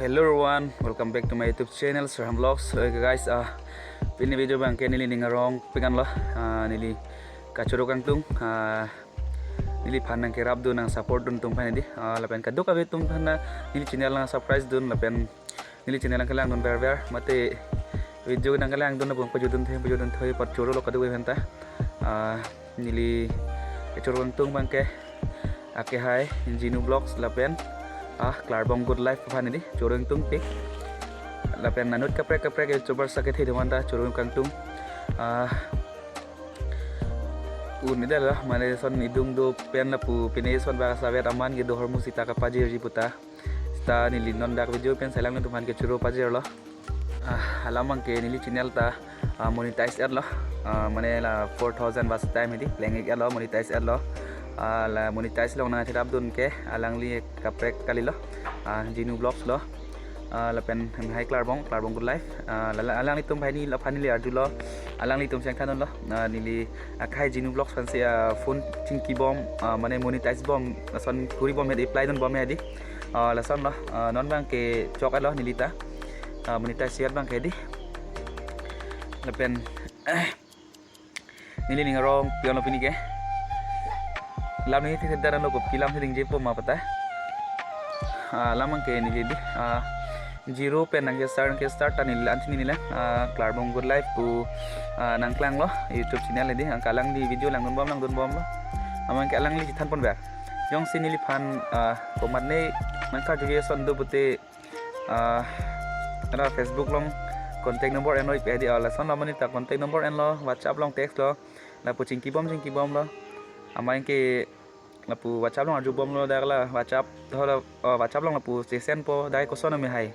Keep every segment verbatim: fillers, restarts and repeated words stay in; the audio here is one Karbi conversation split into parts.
Hello everyone, welcome back to my YouTube channel, Sirham Vlogs. Okay guys, ah, pini video abangke neli ning arong pikan lo, ah, neli kachoro kangtung, ah, neliphan nangkerapdun, nang support dun atum aphan hedi, ah, lapen kadokave atum aphan neli channel nang subscribe dun, lapen neli channel nangkelangdun verver, mate video nangkelangdun abang pajutdun thoi, pajutdun thoi, apot choro lo kadokave aphanta. Ah, neli kachoro kangtung abangke, ake hai Jinu Vlogs lapen, ah, Klarbong Good Life aphan hedi choro kangtungpik. Lapen anut kaprek kaprek YouTuber sa kethe atum aphanta choro kangtung. Ah, un-edetlo, mane son idung do pen lapu pine son bak savet aman kedo ahormu sita kapajirji puta. Sita neli non dak video pen si alanglitum aphan kechoro pajirlo. Ah, alam abangke neli channel ta, ah, monetize etlo. Ah, mane la four thousand watch time hedi pleng-ik etlo, monetize etlo. Ah, la monetize along nangcherapdun ke alangli kaprek kalilo. Ah, Jinu Vlogs lo. Ah, lapen Amahai Klarbong, Klarbong Good Life. Ah, la, la, alanglitum aphan neli, aphan neli arjulo. Alanglitum chengthandunlo. Ah, neli akhai Jinu Vlogs aphansi, ah, phone chingkibom, ah, mane monetize bom, lason kuribom hedi, apply dunbom hedi. Ah, lasonlo, ah, non abangke chok etlo neli ta. Ah, monetize abangke hedi. Lapen neli ning arong pion lo pini ke. Lam neli thekthedetlo, kopi lam si ningjepo ma pata. Ah, alam abangke neli hedi, ah, zero pen nangkestart, nangkestart ta neli ansi neli lang, ah, Klarbong Good Life pu, ah, nangklanglo YouTube channel hedi, anke alangli video langdunbom, langdunbomlo. Amat ke alangli chethanponver. Jongsi neliphan, ah, komatne nangkarju ason do pute, ah, ra Facebook along contact number enlo ipe hedi, ah, lason lo mane ta contact number enlo, WhatsApp along text lo, lapu chingkibom, chingkibomlo. Amat ke lapu WhatsApp along arjubomlo, dak la WhatsApp, thola, ah, WhatsApp along lapu chesendpo, dak kosonlo Amahai.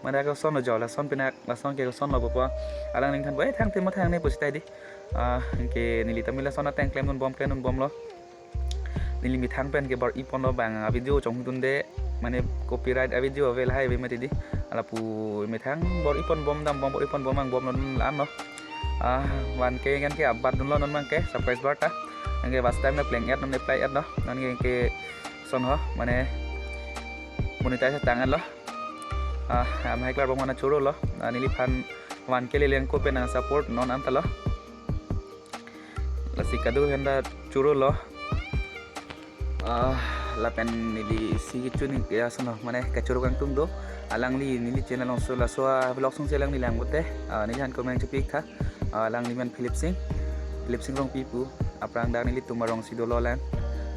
Mane dak kosonlo jo, lason pinak, lason ke kosonlo pupo. Alang ningthanpo, eh, thangte mo thangne pusita hedi. Ah, anke neli ta mila son ateng klemdunbom, klemdunbomlo. Neli methang pen ke bor-iponlo, bang a video chonghudunde, mane copyright a video ave lahai ave mati hedi. Lapu methang bor-iponbom, dambom, bor-iponbom, angbomlo, la-anlo. Ah, one K kan ke abatdunlo non abangke, surprise bar ta. Anke watch time na pleng-et, non apply etlo. Non ke, ke son ho, mane monetize tang etlo. Ah, Amahai Klarbong aphan chorolo. Ah, neliphan one K leleng ko pen nang support non anta lo. Lasi kadokave aphanta chorolo. Ah, lapen neli isi kechun ke ason lo, mane kachoro kangtung do. Alangli neli channel alongso laso a vlog sungsi alangli lang pute, ah, neliphan comment chepik tha. Ah, alangli men Philip Sing, Philip Sing Rongpi pu. Aphrang dak nelitum arong si dolo lang.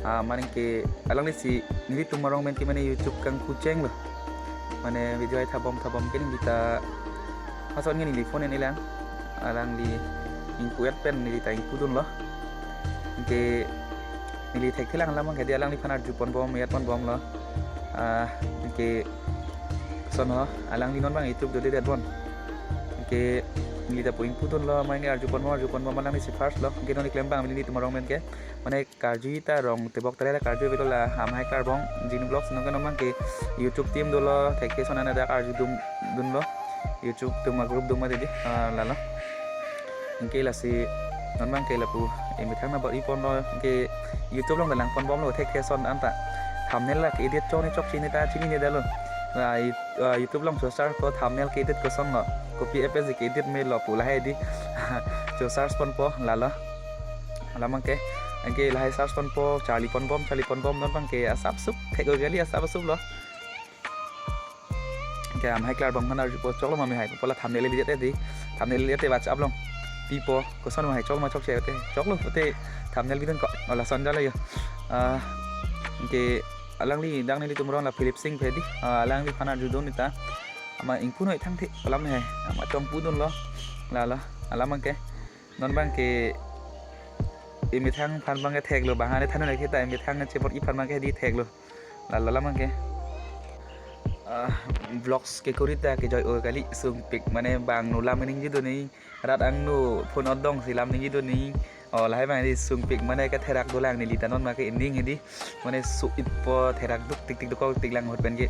Ah, mane ke alanglisi nelitum arong men ke mane YouTube kangkuchenglo. Mane video ai thabom thabom ke neli ta, mason ke neli phone en-e lang. Alangli ingpu-et pen neli ta ingpudunlo. Anke neli thekthe lang alam abangke hedi, alangliphan arjuponbom, et ponbomlo. Ah, anke son ho, alangli non abang YouTube dodedetbom. Anke neli ta pu ingpudunlo, amat ke arjuponbom, arjuponbom, alanglisi first lo. Anke non keklem abang nelitum arong men ke, mane karju ta rong tebok tere karju avelo, la Amahai Klarbong, Jinu Vlogs, non ke non abangke YouTube team dolo, thekthe son an dak arjudun dunlo. YouTube atum a group atum mati hedi, ah, lalo. Anke lasi non abangke lapu emethang na bor-iponlo, anke YouTube along ta langponbomlo, thekthe son anta. Thumbnail la ke-edit chokne chokche ne ta chininedetlo. Ah, i-, ah, YouTube along so search po thumbnail ke-edit kosonlo, kopi apotsi ke-edit melo pu lahai hedi. So search ponpo lalo. Alam abangke, anke lahai search ponpo, charliponbom, charliponbom, non abangke asapsup, thek-o kali asapsuplo. Anke Amahai Klarbong aphan arjupo, choklo ma Amahai, pu la thumbnail le-et hedi, thumbnail le-et WhatsApp along pipo, koson Amahai choklo ma chokche te, choklo te thumbnail bidun ko, lason jalo yo. Ah, anke alangli dak nelitum arong la Philip Sing pu hedi, ah, alangliphan arjudun ne ta. Amat ingpu noi thangthe alam he, amat chongpudunlo, lalo, alam abangke. Non abangke emethang aphan abangke theklo, bang hane thanun ke ta emethang chebor-i aphan abangke hedi theklo. Lalo alam abangke. Ah, vlogs kekori ta kejoi-o kali, sungpik mane bang nu lam ningjedun ne, rat angno phone odong si lam ningjedun ne. Oh, lahai abang hedi sungpik mane ketherak dolang neli ta non abangke ening hedi. Mane so-itpo, therak duk tik tik duk tik lang ahut pen ke.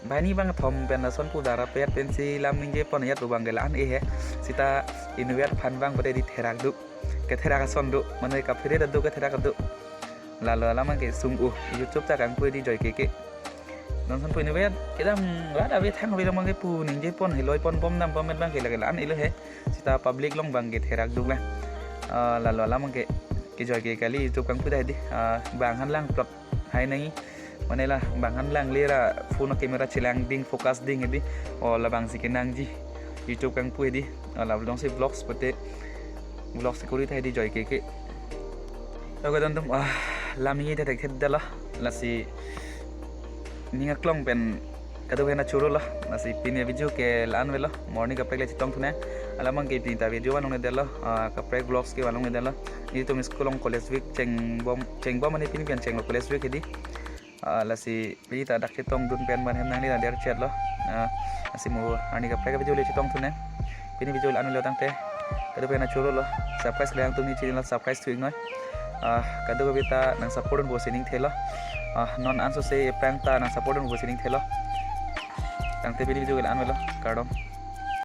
Banghini bangkethom pen lason pu dara pet pensi lam ningjepon ajat abangke la-an-e he. Sita inutvet aphan abang pute hedi therak do. Ketherak ason do. Mane kaphere do ketherak do. Lalo alam abangke sung-o. YouTube ta kangpu hedi joike ke. Johnson pu inutvet kedam rat ave thang ave abang ke pu ningje pon heloi pon bom dam pon met abang ke lake la-an ilo he. Seta public along abang ke therak duk la. Ah, lalo alam abang ke kejoi ke kali YouTube kangpu ta hedi. Ah, bang han lang plot hai nangji. Mane la bang han lang le ra phone camera chelang ding focus ding hedi. O labangsi kenangji YouTube kangpu hedi. O la alongsi vlogs pute vlogs kuri ta hedi joi ke ke. Oke, don atum, ah, lam ningje thekthe detlo. Lasi ning aklong pen kadokave nang choro lo. Lasi pini video ke la-an avelo. Morning kaprek le chetong thunang. Alam abang ke pini ta video vanlongle detlo. Ah, kaprek vlogs ke vanlongle detlo. Nelitum school along college week chengbom, chengbom mane pini pen chenglo college week hedi. Ah, lasi pini ta dak chetongdun pen man hem nangli ta der chet lo. Ah, lasi mo arni kaprek video le chetong thunang. Pini video la-an avelo tangte kadokave nang choro lo. Subscribe klemkle atum neli channel subscribe thu iknoi. Ah, kadokave ta nang support dunpo pusi ning thelo. Ah, non anso se epang ta nang support dunpo pusi ning thelo. Tangte pini video ke la-an avelo. Kardom.